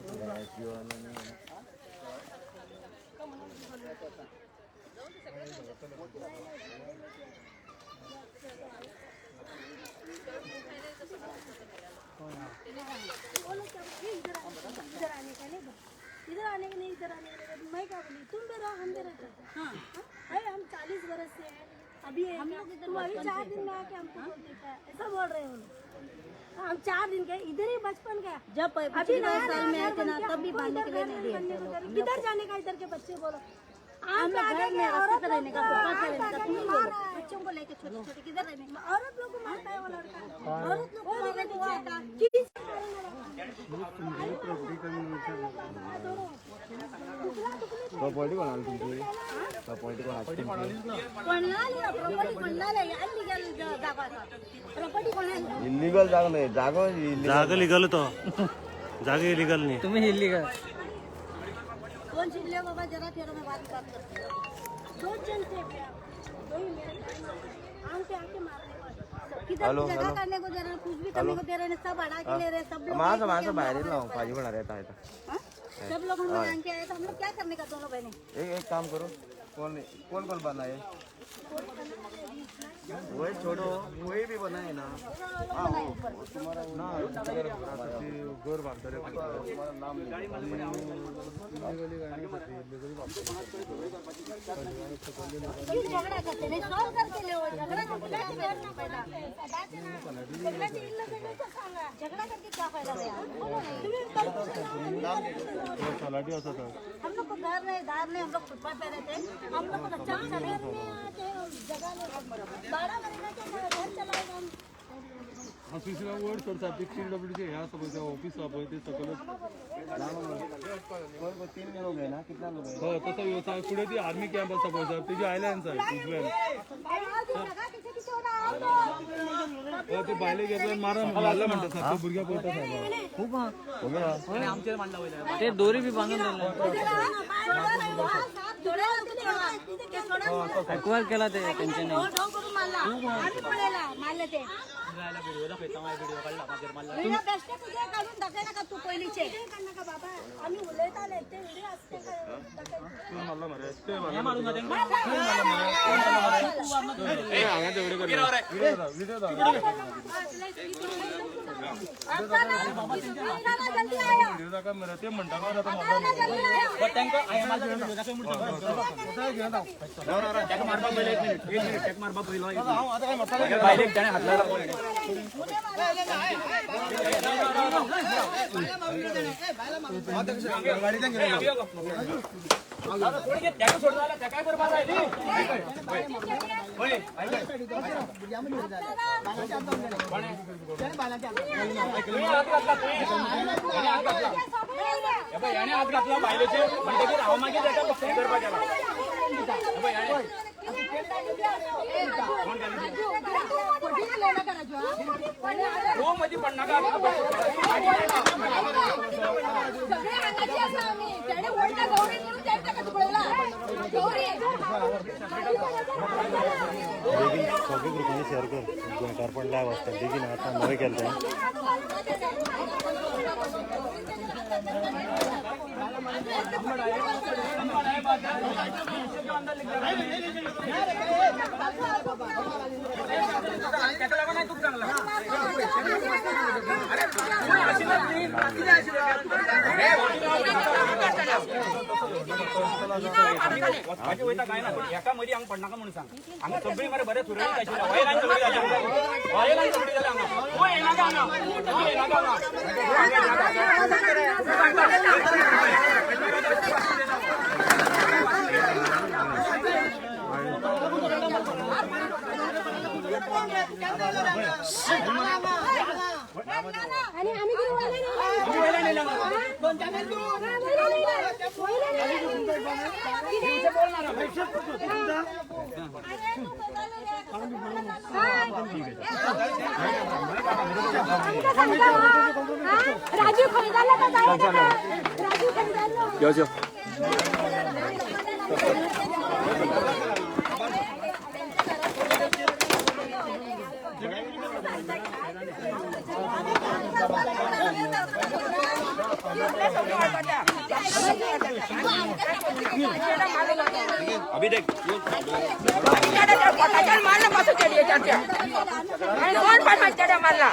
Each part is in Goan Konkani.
इधर आने का नहीं, इधर आने का नहीं, इधर आने का नहीं। मैं क्या बोली, तुम भी रहो, हम भी रहते। हाँ, अरे हम 40 बरस से हैं अभी हम लोग इधर। तुम अभी 4 दिन में आके हमको बोलते क्या, ऐसा बोल रहे हो लोग। हम 4 दिन के इधर ही बचपन का। जब अभी पिछली बार नया साल में नया आए थे ना, घर तब भी बन के बांधने के लिए हमको नहीं इधर दिए घर थे बनने को लोग। दे रहे। किधर जाने का इधर के बच्चे, बोलो? हम आम लोग पे घर आके में रास्ते औरत पे रहने का, लोग फुटपाथ पे आम रहने पे का, आके तुम ही मार बोलो। रहा है। बच्चों को लेके छोटे छोटे किधर रहने? औरत लोग को मारता है वो लड़का। औरत लोग को मारने को आता। किस प्रॉपर्टी कोणाली तुमची? प्रॉपर्टी कोणाची तुमची? कोणाली प्रॉपर्टी? कोणाला अनलिगल जागा आसा प्रॉपर्टी कोणाली? इलिगल जागा नाही, जागो इलिगल. जागा लिगल तो, जागा इलिगल नाही. तुम्ही इलिगल. कोण शिकले बाबा? जरा ठेरो में बात बात करते. दो जन थे क्या? दो ही मेरे आम पे आके मारने वाले। किधर हेलो, जगह हेलो। करने को दे रहे हैं, कुछ भी करने को दे रहे हैं, सब अड़ा के ले रहे हैं सब लोग। माझं एक माझं एक बाहेर हम ना भाजी होणार येता येता. हाँ? सब लोग हम लोग जान के आए तो हम लोग क्या करने का दोनों बहने? एक एक काम करो, कौन कौन कौन बनाए वही छोड़ो, कोई भी बनाए ना. तुम्हारा वो घर बांधतले. तुम्हारा नाम क्यों झगड़ा करते? नहीं, सॉल्व करके ले, झगड़ा करके क्या फायदा? झगड़ा करके क्या फायदा भैया, बोलो नहीं। तलाठी आसा तर. हम लोग को घर नहीं, दार नहीं, हम लोग फुटपाथ पे रहते हैं। हम लोग को बच्चा बच्चा नहीं। घर में आके जगह ले, 12 महीना के घर चलाएगा हम। ऑफिसला वयर सर साहेब, ते पीडब्ल्यूडीचे हे आसा पळय, ऑफिस आसा पळय, ते सकयल. कोण कोण? तीन लोग है ना? कितना लोग है? हय, तसो साहेब, फुडें ती आर्मी कॅम्प आसा पळय साहेब, तेजी आयल्यान साहेब उजव्यान. हय, ते बायलेक घेतल्यान मारा मारला म्हणटा साहेब, ते भुरग्या पळयता साहेब. खूप. हो गया. ते दोरी बी बांधून दिले. अक्वायर केला ते त्यांच्याने. करून मारला, आम्ही पळायला मारले ते. व्हिडिओ बेस्ट तुझे काढून दाखय नका तू पहिलीचे. नका बाबा, आम्ही उलयताले ते व्हिडिओ असते काय? मारला मरे ते. व्हिडिओ. जल्दी आया. व्हिडिओ दाखय मरे, ते म्हणटा काय आतां. जल्दी आया. सगळे हांगाची आसा आमी. तेणे व्हडल्या गौरी म्हणून तेणे ताका धुकळला गौरी. बेगीन सगळे ग्रुपांनी शेअर कर. गोंयकारपण लायव्ह आसता. बेगीन, आतां नवें केलें तें. वचपाचें वयता काय ना, पूण एका मदीं हांगा पडनाका म्हणून सांग. हांगा सगळीं मरे बरें सुरळीत आशिल्लें. वयल्यान सगळीं जाल्या हांगा, वयल्यान सगळीं जाल्या हांगा. तूं येनाका हांगा, तूं येनाका हांगा. आणि आम्ही किती वयला नाही. वयला नाही. वयला नाही. आमकां सांगता हा? राजीव खंय जालो तो जाय नाका. राजीव खंय जालो? अभी देख मारला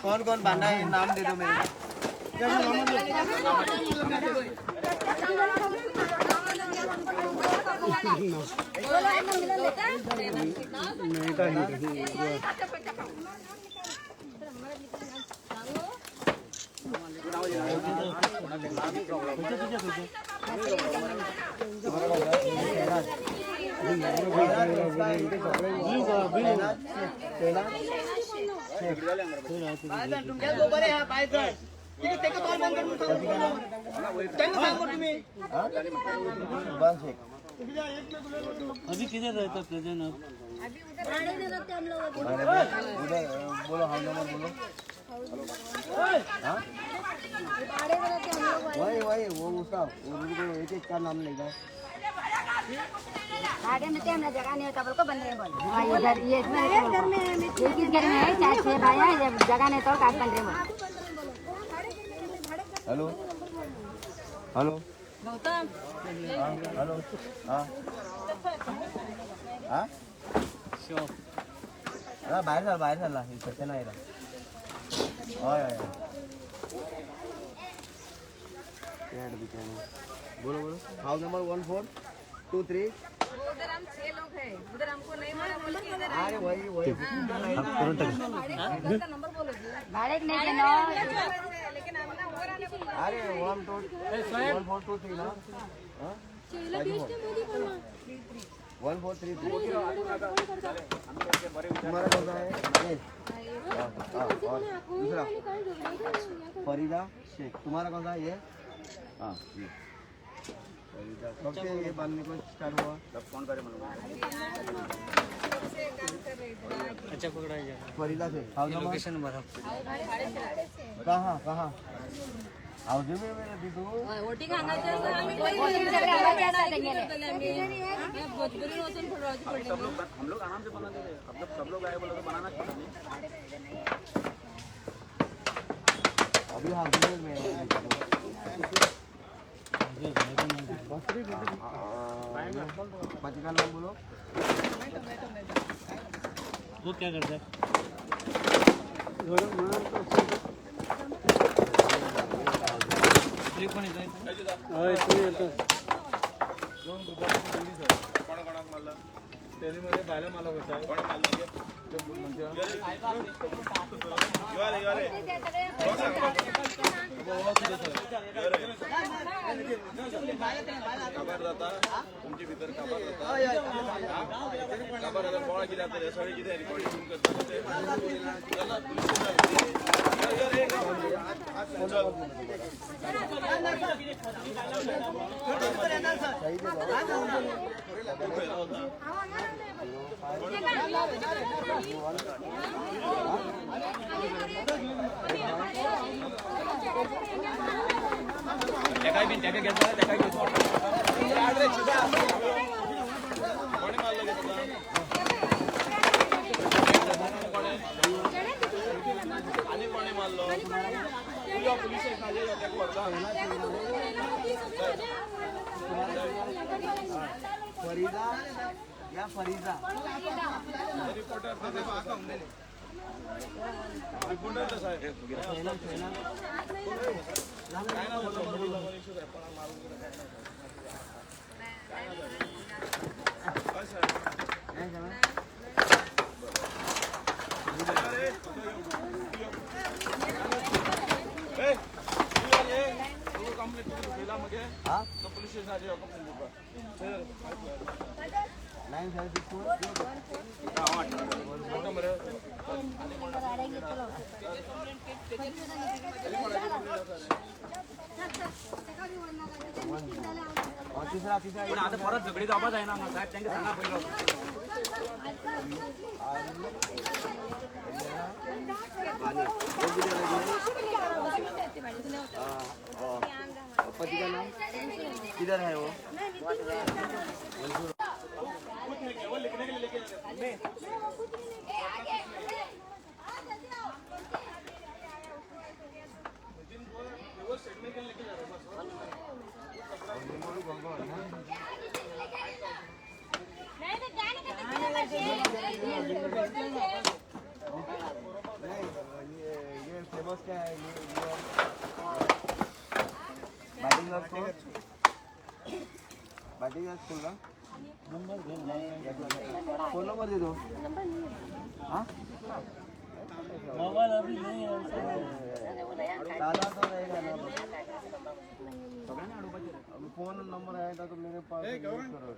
कौन कौन बांधा है नाम दे दो मेरे। अभी किधर रहता प्रेजेंट आप? उधर बोलो, हाउस नंबर बोलो। हाँ वही वही वो उसका एक एक का नाम लेगा। भाड़े में हमने जगह नहीं होता बोल को बन रहे बोल। इधर ये इसमें घर में एक ही घर में है 4-6 भाई है, जगह नहीं तो काट बन रहे बोल। Hello hello Gautam, hello. हाँ हाँ हा बाहेर झाला, बाहेर झाला सत्य नाही. हय हय बोलो बोलो. House number 1 4 2 3. उधर हम 6 लोग हैं, उधर हमको नहीं मालूम. अरे वही वही नंबर बोलो भाड़े नहीं देना. लेकिन हम ना और आने को. अरे 1 2 1 4 2 3 ना. 1 4 3 3 तुम्हारा कौन सा है? और दूसरा फरीदा शेख. तुम्हारा कौन सा है ये? हाँ ये फरीदा. कब से ये बांधने को स्टार्ट हुआ? फोन करे अच्छा पकड़ा गया फरीदा से. लोकेशन बराबर कहाँ कहाँ हाऊस में मेरे दीदू वोटिंग हम लोग आराम से बना देते. अब जब सब लोग आए बोले तो बनाना पड़ा नहीं. अभी हाउस में पति का नाम बोलो. वो क्या करता है? फरीदा या फरीदा 9764 तिसरा तिसरा पण आता परत झगडी जावपा जायना साहेब, तांकां सांगा पयलो. पति का नाम किधर है वो? नहीं, ये फेमस क्या है? ये बैटिंग स्कूल, बैटिंग स्कूल का फोन नंबर दे दो. हाँ, मोबाईल अभी नहीं है. दादा तो रहेगा ना. अब फोन नंबर आएगा तो मेरे पास यूज करो.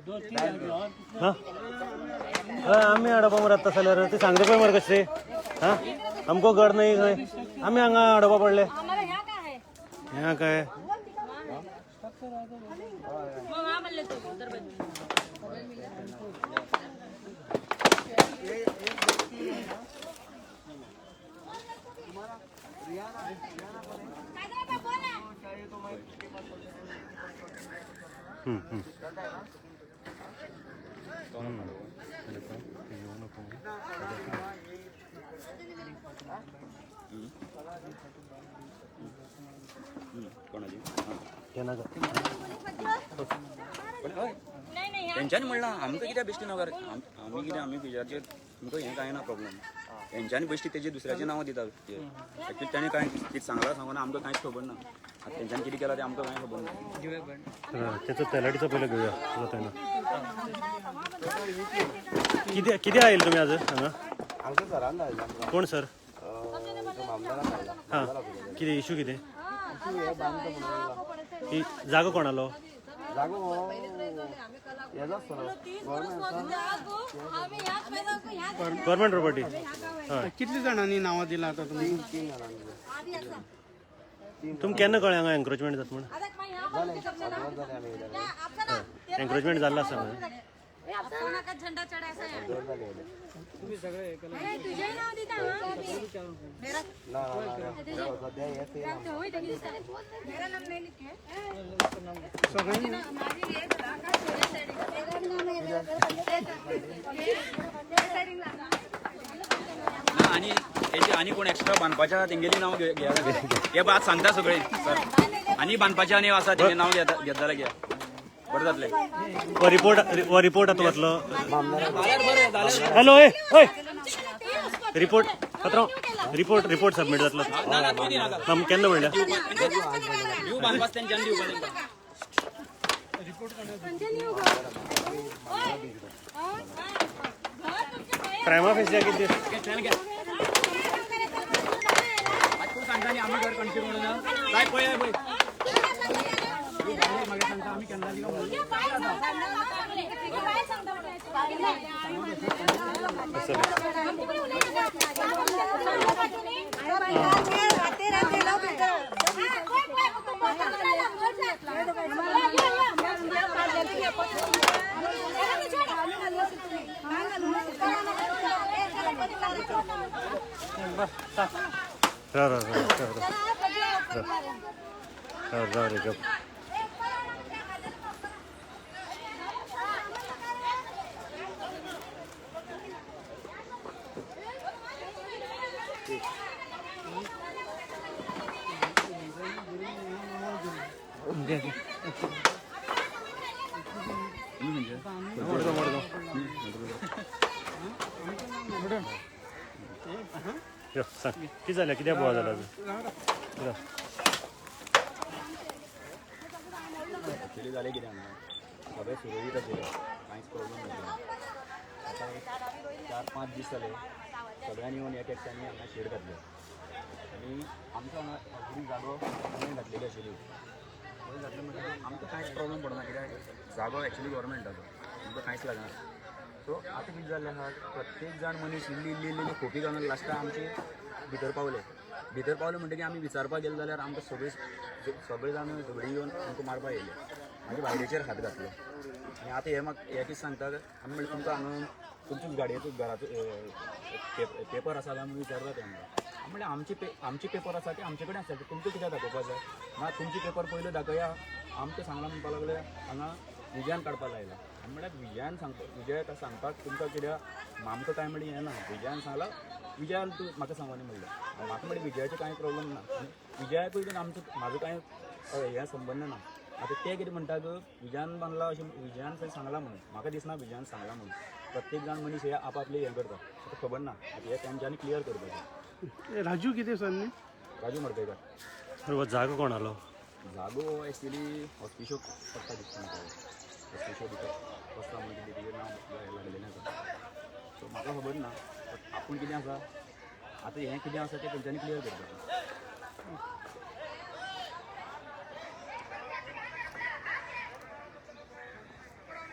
दो तीन आदमी और. हां, आमी हाडपा मरे आत्तां जाल्यार ते सांगता पळय मरे कशें. हां, आमकां घर नाही खंय, आमी हांगा हाडपा पडले. ह्या काय हम्म हम्म कोणाची? केन्ना? तेंच्यांनी म्हणलां आमकां कित्याक बेश्टी नांव, आमी कितें, आमी बिजाचेर आमकां हें कांय ना प्रॉब्लम. तेंच्यांनी बेश्टी तेजे दुसऱ्याचें नांव दिता. एक्चुअली ताणें कांय कितें सांगलां सांगूना, आमकां कांयच खबर ना. आतां तेंच्यांनी कितें केलां तें आमकां कांय खबर ना. त्याचं तलाठीचं पहिलं घेऊया. जाता ना किती किती आयल तुम्ही आज हांगा? आमच्या सरान धाडला. कोण सर? आमदारान. हां, कितें इशू कितें? हे बांदता म्हणून. ही जागो कोणालो? जागो हो हेजो आसतलो, गव्हर्मेंट. गव्हर्मेंट प्रॉपर्टी, हय. कितले जाणांनी नांवां दिलां आतां तुमी? तीन जाणांनी. तुमकां केन्ना कळ्ळें हांगा एन्क्रोचमेंट जाता म्हण? जालें, 7 वर्स जालें आमी येयले. एन्क्रोचमेंट जाल्लो आसा हांगा. 7 वर्स जालें येयले. ना ना ना, सद्या हेच येयला आमकां. सगळ्यांनी. ना, आनी तेजे आनी कोण एक्स्ट्रा बांदपाचे आसा तेंगेली नांव घेया. हे पळय, आज सांगता सगळे सर, आनी बांदपाचे आनी आसा तेंगे नांव घेता, घेत जाल्यार घ्या, बरें जातलें. हो रिपोर्ट, हो रिपोर्ट आतां वतलो. जाल्यार बरें जाल्यार. हॅलो, ए हय, रिपोर्ट पात्रांव, रिपोर्ट रिपोर्ट सबमीट जातलो. ना ना, तूं दिनाका. ना, केन्ना म्हणल्या? दिवं बांदपास तेंच्यांनी दिवपा तेंकां. प्रायमा फेसिया कितें? घे, घे. आज तूं सांगता न्ही आमी घर कणशीर म्हणून साहेब, पळय पळय, मागीर सांगता आमी केन्ना दिलो म्हणून. राव राव राव राव राव राव रे, गप. मडगांव मडगांव. यो सांग, कितें जालें? कित्याक बोवाळ जाला? कित्याक? एक्चुअली जालें कितें, हांगा सगळें सुरळीत आशिल्लें, कांयच प्रॉब्लम नाशिल्लो. आतां 4-5 दीस जाले, सगळ्यांनी येवन एक एकट्यांनी हांगा शेड घातले आनी आमकां हांगा ऑलरेडी जागो वयर घातलेली आशिल्ली. वयर घातले म्हणटकीर आमकां कांयच प्रॉब्लम पडना, कित्याक जागो एक्चुअली गव्हर्मेंटाचो. तुमकां कांयच लागना. सो आतां कितें जाल्लें आहा, प्रत्येक जाण मनीस इल्ली इल्ली इल्ली इल्ली खोपी घालून लास्टाक आमचे भितर पावले. भितर पावले म्हणटकीर आमी विचारपाक गेले जाल्यार आमकां सगळे सगळे जाण झगडी येवन आमकां मारपाक येयले. म्हाजे बायलेचेर हात घातलो. आनी आतां हे म्हाका हे कितें सांगता, आमी म्हणलें तुमकां हांगा तुमच्याच गाडयेचो घराचो पेपर आसा काय म्हणून विचारता ते आमकां. आमी म्हणलें आमचे आमचे पेपर आसा ते आमचे कडेन आसा, ते तुमकां कित्याक दाखोवपा जाय ना. तुमचे पेपर पयलू दाखया. आमकां सांगलां म्हणपाक लागले हांगा विजयान काडपाक लायला. आमी म्हणल्यार विजयान सांगपा, विजयाक सांगपाक तुमकां कित्याक, आमकां कांय म्हणलें हें ना. विजयान सांगलां, विजयान तूं म्हाका सांगोनी म्हणलें. म्हाका म्हणलें विजयाचें कांय प्रॉब्लम ना, विजयाकूय बीन आमचो म्हाजो कांय हें संबंद ना. आतां ते कितें म्हणटा, विजयान बांदला अशें विजयान थंय सांगलां म्हणून म्हाका दिसना विजयान सांगलां म्हणून. प्रत्येक जाण मनीस हे आपआपले हें करता. आतां खबर ना, आतां हें तेंच्यांनी क्लियर करपाचें. राजू कितें सर न्ही? राजू मडकयकार. बरोबर, जागो कोणालो? जागो एक्चुली हॉस्पिशो पडटा दिसता म्हाका. हॉस्पिशो भितर बसता म्हणून कितें तेजेर नांव लागलेलें आसा. सो म्हाका खबर ना, बट आपूण कितें आसा आतां हें कितें आसा तें तेंच्यांनी क्लियर करपाचें.